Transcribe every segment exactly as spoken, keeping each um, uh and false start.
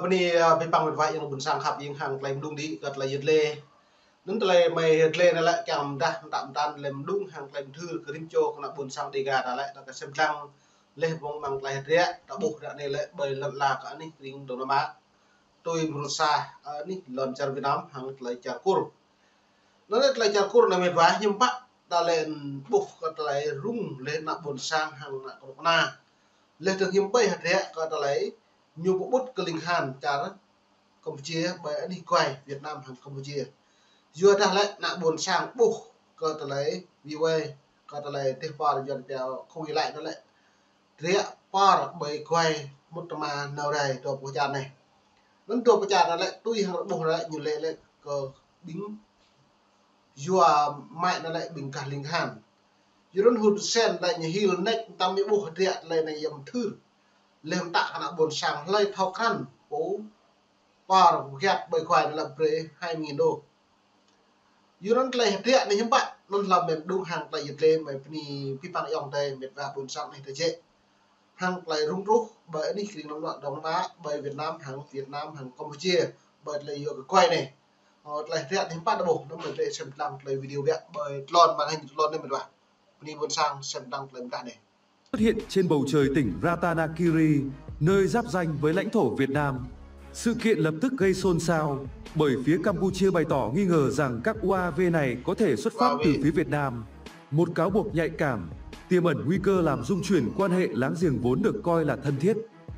Bơni, ơ, abih bang met wa ayŏng ƀôn sang khăp ing hăng tơlơi mơđung đĭ kơ tơlơi yit lê. Anŭn tơlơi mơ̆ yit lê anai lĕ kiăng mơdah mơtam mơtam tơlơi mơđung hăng tơlơi mơthưr kơ rĭm čô kơnuk ƀôn sang Dega ta lĕ ta kơ sem lăng leh mơ̆ng mơ̆ng tơlơi hơdră ta ƀuh ră anai lĕ ƀơi lŏn ala kơ anih tring Đông Nam Á. Tui mơ̆ng sa, ơ, anih lŏn čar Việt Nam hăng tơlơi čar Kur. Anŭn lĕ tơlơi čar Kur anai met wa hiư̆m pă ta lĕ ƀuh kơ tơlơi rŭng leh ană ƀôn sang hăng ană kơnuk kơna. Leh dơ̆ng hiư̆m ƀơi hơdră kơ tơlơi ñu pơƀut kơ ling han čar Campuchia ƀơi anih guai Việt Nam hăng Campuchia. Yua dah lĕ ană ƀôn sang ƀuh kơ tơlơi wai wai kơ tơlơi teh pơr Yuan pia không ghi lại anŭn lĕ. Hơdră pơr ƀơi guai mŭt tơma nao rai dua pluh čar anai. Anŭn dua pluh čar anai lĕ tui hăng rơbuh anai lĕ ñu lĕ lĕ kơ ƀing yua mă anai lĕ ƀing gah ling han. Yua anŭn Hun Sen lĕ ñu hil nĕč tăm ñu ƀuh hơdră tơlơi anai yăm thưr. Leh mơta kơ ană ƀôn sang hlơi thâo krăn pô pơr pơgiăt ƀơi guai anai lĕ brơi hai nghìn đô. Yua anŭn tơlơi hơdră anai hiư̆m pă, anŭn hlăm mơ̆ng mơđung hăng tơlơi yit lê mơ̆ bơni abih bang ayŏng adơi met wa ƀôn sang anai tơjĕ. Hăng tơlơi rŭng truh ƀơi anih tring Đông Nam, Đông Nam Á, ƀơi Việt Nam hăng Việt Nam hăng Campuchia, ƀơi tơlơi yua kơ guai anai. Ơ, tơlơi hơdră anai hiư̆m pă ta ƀuh, anŭn mơ̆ brơi sem lăng tơlơi video biă ƀơi tlôn màn hình tlôn anai met wa. Bơni ƀôn sang sem lăng tơlơi mơdah anai. Xuất hiện trên bầu trời tỉnh Ratanakiri, nơi giáp ranh với lãnh thổ Việt Nam. Sự kiện lập tức gây xôn xao, bởi phía Campuchia bày tỏ nghi ngờ rằng các u a vê này có thể xuất phát từ phía Việt Nam. Một cáo buộc nhạy cảm, tiềm ẩn nguy cơ làm rung chuyển quan hệ láng giềng vốn được coi là thân thiết.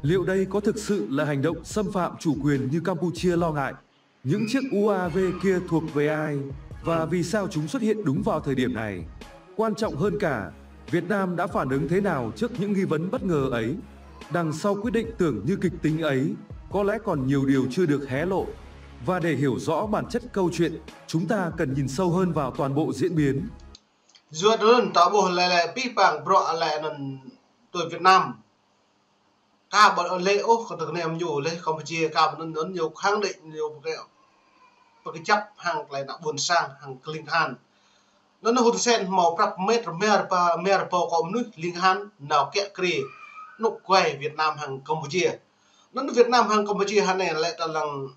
Liệu đây có thực sự là hành động xâm phạm chủ quyền như Campuchia lo ngại? Những chiếc u a vê kia thuộc về ai? Và vì sao chúng xuất hiện đúng vào thời điểm này? Quan trọng hơn cả, Việt Nam đã phản ứng thế nào trước những nghi vấn bất ngờ ấy? Đằng sau quyết định tưởng như kịch tính ấy, có lẽ còn nhiều điều chưa được hé lộ. Và để hiểu rõ bản chất câu chuyện, chúng ta cần nhìn sâu hơn vào toàn bộ diễn biến. Yua anŭn ta ƀuh lĕ lĕ abih bang bruă lĕ anŭn tui Việt Nam. Ka ƀu lĕ ôh kơ tơknem ñu leh Campuchia ka ƀu anŭn anŭn ñu khăng đĕ ñu pơkĕ, pơkơjăp hăng tơlơi ană ƀôn sang hăng kơ ling han. Anŭn Hun Sen hmâo prăp met rơmer pơ, mer pô kơ mơnuih ling han nao kiă kriê. Anŭn guai Việt Nam hăng Campuchia. Anŭn Việt Nam hăng Campuchia hơnai lĕ ta lăng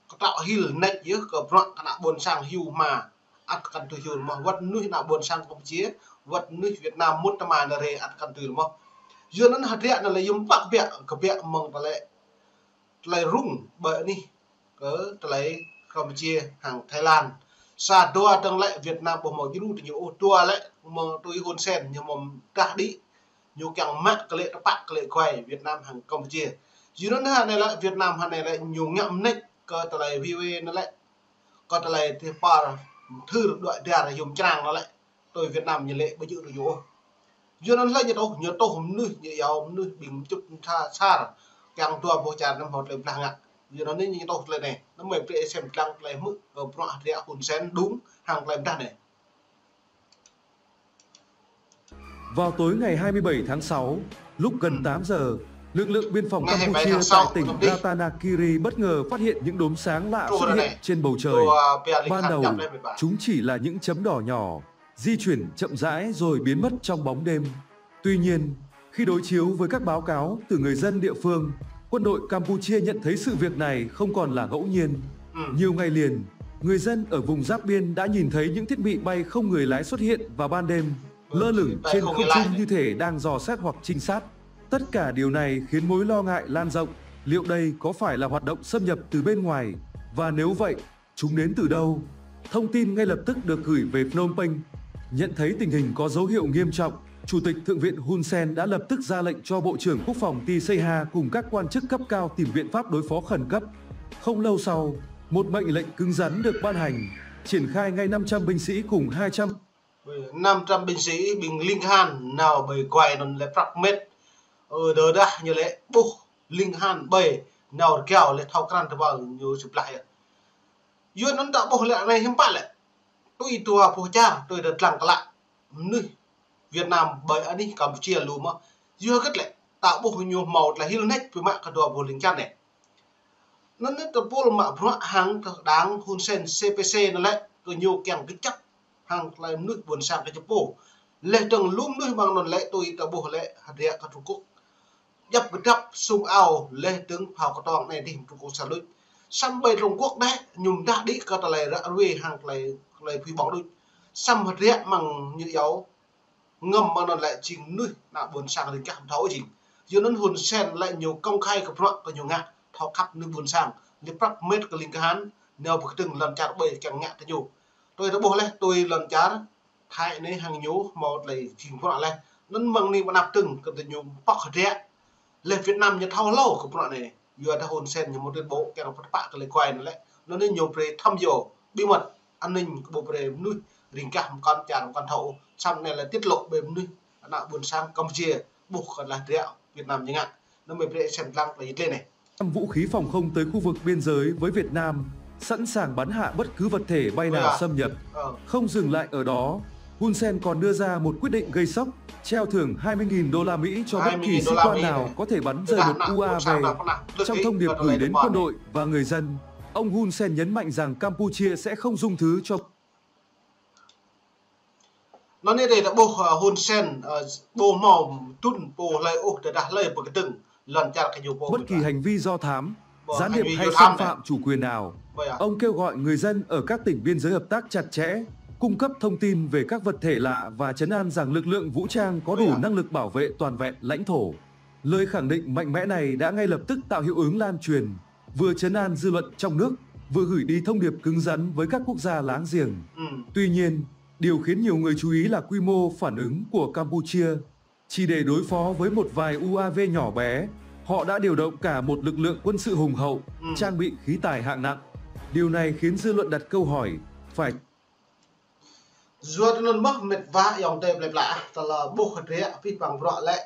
kơtŏ hil nĕč yơh kơ bruă kơ ană ƀôn sang hyu hma. Ăt kăn tui hyu mơ̆ wơ̆t mơnuih ană ƀôn sang Campuchia, wơ̆t mơnuih Việt Nam mŭt tơma nao rai ăt kăn tui mơ̆. Yua anŭn hơdră anai lĕ hiư̆m pă kơ biă, kơ biă mơ̆ng tơlơi, tơlơi rŭng ƀơi anih kơ tơlơi Campuchia hăng Thái Lan. Sa dua dơ̆ng lĕ Việt Nam ƀu hmâo djru tơ ñu ôh, dua lĕ mơ̆ng tui Hun Sen ñu hmâo mơdah đĭ. Ñu kiăng mă kơ lĕ tơpă kơ lĕ guai Việt Nam hăng Campuchia. Yua anŭn hơnai lĕ Việt Nam hơnai lĕ ñu ngă mơneč kơ tơlơi wai wai anai lĕ. Kơ tơlơi teh pơr thưr đuaĭ dar yôm črang anai lĕ. Tui Việt Nam ñu lĕ ƀu djơ̆ tơ ñu ôh. Yua anŭn lĕ ñu tuh, ñu tuh mơnuih, ñu iâu mơnuih ƀing mơčŭt mơtha sar. Kiăng dua boh čar anăm hŏ tơlơi blah ngă. Yua anŭn ñu tuh tơlơi anai. Anăm mơ̆ brơi sem lăng tơlơi hmư̆ kơ bruă hơdră Hun Sen đung hăng tơlơi mơdah anai. Vào tối ngày hai mươi bảy tháng sáu, lúc gần tám giờ, lực lượng biên phòng Campuchia tại tỉnh Ratanakiri bất ngờ phát hiện những đốm sáng lạ xuất hiện trên bầu trời. Ban đầu, chúng chỉ là những chấm đỏ nhỏ, di chuyển chậm rãi rồi biến mất trong bóng đêm. Tuy nhiên, khi đối chiếu với các báo cáo từ người dân địa phương, quân đội Campuchia nhận thấy sự việc này không còn là ngẫu nhiên. Nhiều ngày liền, người dân ở vùng giáp biên đã nhìn thấy những thiết bị bay không người lái xuất hiện vào ban đêm, lơ lửng trên không trung như thể đang dò xét hoặc trinh sát. Tất cả điều này khiến mối lo ngại lan rộng, liệu đây có phải là hoạt động xâm nhập từ bên ngoài? Và nếu vậy, chúng đến từ đâu? Thông tin ngay lập tức được gửi về Phnom Penh. Nhận thấy tình hình có dấu hiệu nghiêm trọng, Chủ tịch Thượng viện Hun Sen đã lập tức ra lệnh cho Bộ trưởng Quốc phòng Ti Seiha cùng các quan chức cấp cao tìm biện pháp đối phó khẩn cấp. Không lâu sau, một mệnh lệnh cứng rắn được ban hành, triển khai ngay năm trăm binh sĩ cùng hai trăm năm trăm binh sĩ, ƀing ling han nao ƀơi guai anŭn lĕ prăp met. Ơ, đơđah ñu lĕ ƀuh ling han ƀơi nao rơgao lĕ thâo krăn tơbal ñu sĭ blah yơh. Yua anŭn ta ƀuh lĕ anai hiư̆m pă lĕ. Tui dua boh čar, tui dơ̆ng lăng klă. Mơnuih Việt Nam ƀơi anih Campuchia lu mơ̆. Yua hơget lĕ, ta ƀuh ñu hmâo tơlơi hil nĕč pơmă kơ dua boh ling čar anai. Anŭn anai tơpul mă bruă hăng tơ đang Hun Sen C P C anai lĕ kơ ñu kiăng kơjăp hăng tơlơi mơnuih ƀôn sang kơ čơpô. Leh dơ̆ng lu mơnuih mơ̆ng anŭn lĕ tui ta ƀuh lĕ hơdră kơ Trung Quốc. djăp kơdrăp sum ao leh dơ̆ng phao kơtuang anai dih mơ̆ng Trung Cộng sản đôč. Samơ̆ ƀơi Trung Quốc đeh, ñu mơdah đĭ kơ tơlơi ră ruai hăng tơlơi, tơlơi phi ƀong đôč. Samơ̆ hơdră mơ̆ng ñu iâu ngăm mơ̆ng anŭn lĕ jing mơnuih ană ƀôn sang ring gah mơ̆ thâo jing. Yua anŭn Hun Sen lĕ ñu công khai kơ bruă kơ ñu ngă thâo khăp mơnuih ƀôn sang. Lĕ prăp met kơ ling kahan, nao pơkơdơ̆ng lŏn čar ƀơi kiăng ngă kơ ñu. Tui ta ƀuh leh, tui lŏn čar Thái anai hăng ñu hmâo tơlơi jing bruă leh. Anŭn mơ̆ng anai pơanăp dơ̆ng kơ tơ ñu pŏk hơdră. Leh Việt Nam ñu thâo hlâo kơ bruă anai. Yua dah Hun Sen ñu mơ̆ tuyên bố kiăng pơtơpă kơ lĕ kuai anŭn lĕ. Anŭn anai ñu brơi thăm dŏ bí mật an ninh kơ ƀu brơi mơnuih ring gah mơkŏn čar mơkŏn thâo. Samơ̆ anai lĕ tiết lộ ƀơi mơnuih ană ƀôn sang Campuchia ƀuh kơ leh hơdră Việt Nam ñu ngă. Anŭn mơ̆ brơi sem lăng tơlơi yit lĕ anai. Vũ khí phòng không tới khu vực biên giới với Việt Nam, sẵn sàng bắn hạ bất cứ vật thể bay nào xâm nhập. Không dừng lại ở đó, Hun Sen còn đưa ra một quyết định gây sốc, treo thưởng hai mươi nghìn đô la Mỹ cho bất kỳ sĩ quan nào có thể bắn rơi một U A V. Trong thông điệp gửi đến quân đội và người dân, ông Hun Sen nhấn mạnh rằng Campuchia sẽ không dung thứ cho Anŭn anai ta ƀuh, ơ, Hun Sen, ơ, ƀu hmâo tŭn pô hlơi ôh tơdah hlơi pơkơdơ̆ng lŏn čar kơ ñu pô. Bất kỳ hành vi do thám, gián điệp hay xâm phạm chủ quyền nào. Ông kêu gọi người dân ở các tỉnh biên giới hợp tác chặt chẽ, cung cấp thông tin về các vật thể lạ và trấn an rằng lực lượng vũ trang có đủ năng lực bảo vệ toàn vẹn lãnh thổ. Lời khẳng định mạnh mẽ này đã ngay lập tức tạo hiệu ứng lan truyền, vừa trấn an dư luận trong nước, vừa gửi đi thông điệp cứng rắn với các quốc gia láng giềng. Tuy nhiên, điều khiến nhiều người chú ý là quy mô phản ứng của Campuchia. Chỉ để đối phó với một vài U A V nhỏ bé, họ đã điều động cả một lực lượng quân sự hùng hậu, trang bị khí tài hạng nặng. Điều này khiến dư luận đặt câu hỏi, phải Yua anŭn mơ̆ met wa ayŏng adơi plơi pla, tơlơi ƀuh hơdră pih păng bruă lĕ.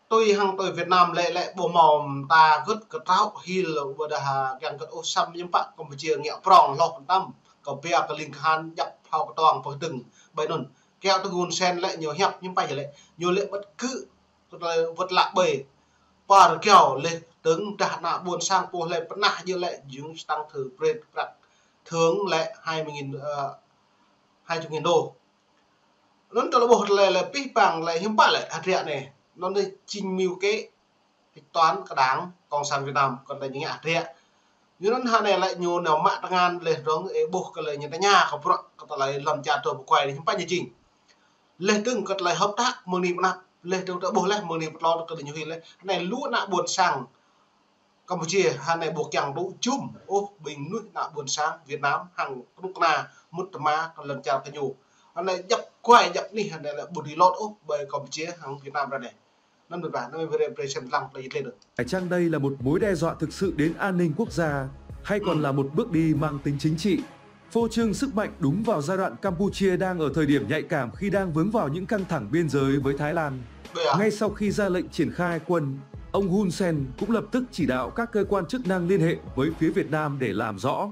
Tui hăng tui Việt Nam lĕ, lĕ ƀu hmâo mơta gơ̆t kơ trao hil ƀôdah kiăng gơ̆t ôh, samơ̆ hiư̆m pă Campuchia ngă prong hloh pơtăm kơ pia kơ ling kahan djăp phao kơtuang pơkơdơ̆ng ƀơi anŭn. Kiăng tui Hun Sen lĕ ñu hiăp hiư̆m pă lĕ. Ñu lĕ wơ̆t kơ kơ tơlơi wơ̆t lă ƀơi. Pơ rơgao leh dơ̆ng dah ană ƀôn sang pô hlơi pơnah jing lĕ jing tăng thư brơi prăk thưởng lĕ hai mươi nghìn, ơ, hai chục nghìn đô. Anŭn tơlơi ƀuh tơlơi lĕ pih păng lĕ hiư̆m pă lĕ hơdră anai. Anŭn anai jing mưu kế hịch toán kơ Đảng Cộng sản Việt Nam kơ tơlơi ñu ngă hơdră. Yua anŭn hơnai lĕ ñu nao mă tơngan leh dơ̆ng ih ƀuh kơ lĕ ñu tơña kơ bruă kơ tơlơi lŏn čar tơ pơkuai anai hiư̆m pă ñu jing. Leh dơ̆ng kơ tơlơi hợp tác mơ̆ng anai pơanăp, leh dơ̆ng ta ƀuh leh mơ̆ng anai pơtlon kơ tơlơi ñu hil leh. Hơnai lu ană ƀôn sang Campuchia, hơnai ƀu kiăng tŭ jum ôh ƀing mơnuih ană ƀôn sang Việt Nam hăng kơnuk kơna mŭt tơma kơ lŏn čar kơ ñu. Hơnai djăp kuai djăp anih hơnai lĕ ƀu dưi lŏt ôh ƀơi Campuchia hăng Việt Nam ră anai. Anŭn mơ̆ ƀă, anŭn mơ̆ brơi, brơi sem lăng tơlơi yit lĕ anŭn. Phải chăng đây là một mối đe dọa thực sự đến an ninh quốc gia, hay còn là một bước đi mang tính chính trị? Phô trương sức mạnh đúng vào giai đoạn Campuchia đang ở thời điểm nhạy cảm khi đang vướng vào những căng thẳng biên giới với Thái Lan. Ngay sau khi ra lệnh triển khai quân, ông Hun Sen cũng lập tức chỉ đạo các cơ quan chức năng liên hệ với phía Việt Nam để làm rõ.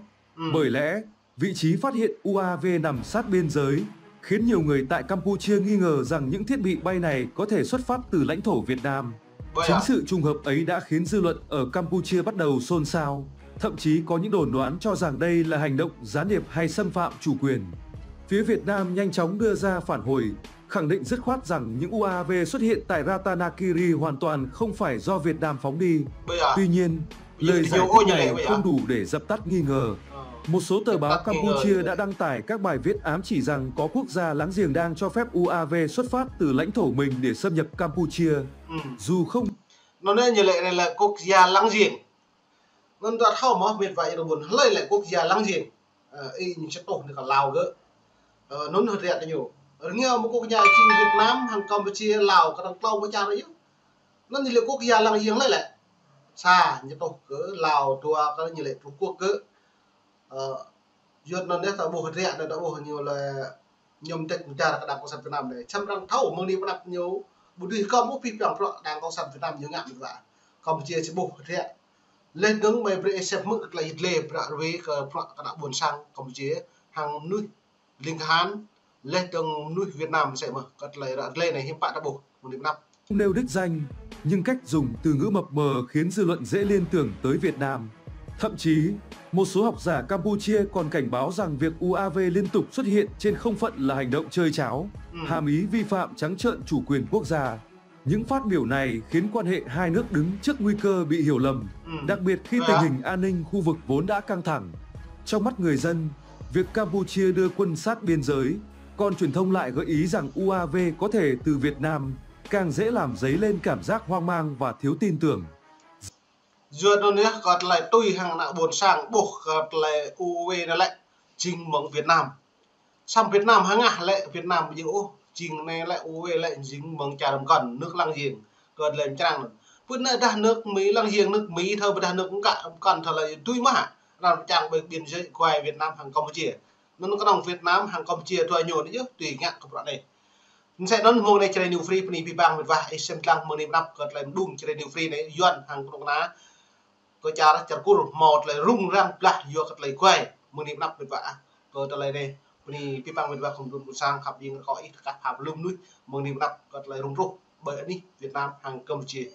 Bởi lẽ, vị trí phát hiện U A V nằm sát biên giới, khiến nhiều người tại Campuchia nghi ngờ rằng những thiết bị bay này có thể xuất phát từ lãnh thổ Việt Nam. Chính sự trùng hợp ấy đã khiến dư luận ở Campuchia bắt đầu xôn xao, thậm chí có những đồn đoán cho rằng đây là hành động gián điệp hay xâm phạm chủ quyền. Phía Việt Nam nhanh chóng đưa ra phản hồi, khẳng định dứt khoát rằng những U A V xuất hiện tại Ratanakiri hoàn toàn không phải do Việt Nam phóng đi. Tuy nhiên, lời giải thích này không đủ để dập tắt nghi ngờ. Một số tờ báo Campuchia đã đăng tải các bài viết ám chỉ rằng có quốc gia láng giềng đang cho phép U A V xuất phát từ lãnh thổ mình để xâm nhập Campuchia. Dù không Anŭn anai ñu lĕ anai lĕ quốc gia láng giềng. Anŭn ta thâo mơ̆ met wa ayŏng adơi ƀôn, hlơi lĕ quốc gia láng giềng. Ơ, ih ñu čơtuh anai kơ Lào gơ̆. Ơ, anŭn hơdră tơ ñu. Rơngiao mơ̆ quốc gia jing Việt Nam hăng Campuchia, Lào kơ tơ̆ng klâo pơ čar yơh. Anŭn ñu lĕ quốc gia láng giềng hlơi lĕ. Sa ñu čơtuh kơ Lào, dua kơ ñu lĕ Trung Quốc gơ̆. Ơ, yua anŭn anai ta ƀuh hơdră anai ta ƀuh ñu lĕ ñu mơdĕt mơdar kơ Đảng Cộng sản Việt Nam anai. Samơ̆ arăng thâo mơ̆ng anai pơanăp ñu ƀu dưi kơm ôh pih păng bruă Đảng Cộng sản Việt Nam ñu ngă met wa. Campuchia či ƀuh hơdră. Leh dơ̆ng mơ̆ brơi sem hmư̆ tơlơi yit lĕ bruă ruai kơ bruă kơ ană ƀôn sang Campuchia hăng mơnuih ling kahan, leh dơ̆ng mơnuih Việt Nam sĕ mơ̆, kơ tơlơi ră lĕ anai hiư̆m pă ta ƀuh mơ̆ng anai pơanăp. Không nêu đích danh, nhưng cách dùng từ ngữ mập mờ khiến dư luận dễ liên tưởng tới Việt Nam. Thậm chí, một số học giả Campuchia còn cảnh báo rằng việc U A V liên tục xuất hiện trên không phận là hành động chơi cháo, hàm ý vi phạm trắng trợn chủ quyền quốc gia. Những phát biểu này khiến quan hệ hai nước đứng trước nguy cơ bị hiểu lầm, Ừ. Đặc biệt khi Rồi tình ạ. Hình an ninh khu vực vốn đã căng thẳng. Trong mắt người dân, việc Campuchia đưa quân sát biên giới, còn truyền thông lại gợi ý rằng U A V có thể từ Việt Nam, càng dễ làm dấy lên cảm giác hoang mang và thiếu tin tưởng. Yua anŭn yơh, kơ tơlơi tui hăng ană ƀôn sang ƀuh kơ tơlơi U A V anai lĕ jing mơ̆ng Việt Nam. Samơ̆ Việt Nam hơngah lĕ Việt Nam jing ôh, jing anai lĕ U A V lĕ jing mơ̆ng čar pơkŏn, nước láng giềng, kơ tơlơi mơčrang anŭn. Pơ anai dah nước Mỹ láng giềng, nước Mỹ thâo pơ dah nước mơkŏn, mơkŏn thâo lĕ tui mơ̆ hă, arăng pơčang ƀơi biên giới quai Việt Nam hăng Campuchia. Anŭn kơnơ̆ng Việt Nam hăng Campuchia dua ñu anai yơh, tui ngă kơ bruă anai. Mơsĕ anŭn mơ̆ng anai Jrai New Free bơni abih bang mĕt wa ih sem lăng mơ̆ng anai mơnăp kơ tơlơi mơđung Jrai New Free anai Yuan hăng kơnuk kơna kơ čar čar Kur hmâo tơlơi rŭng răng blah yua kơ tơlơi kuai mơ̆ng anai mơnăp mĕt wa ah. Kơ tơlơi anai bơni abih bang mĕt wa khŏm đun ƀôn sang khăp ƀing rơkâo ih tơkah pha pơlŭm mơnuih mơ̆ng anai mơnăp kơ tơlơi rŭng ruh ƀơi anih Việt Nam hăng Campuchia.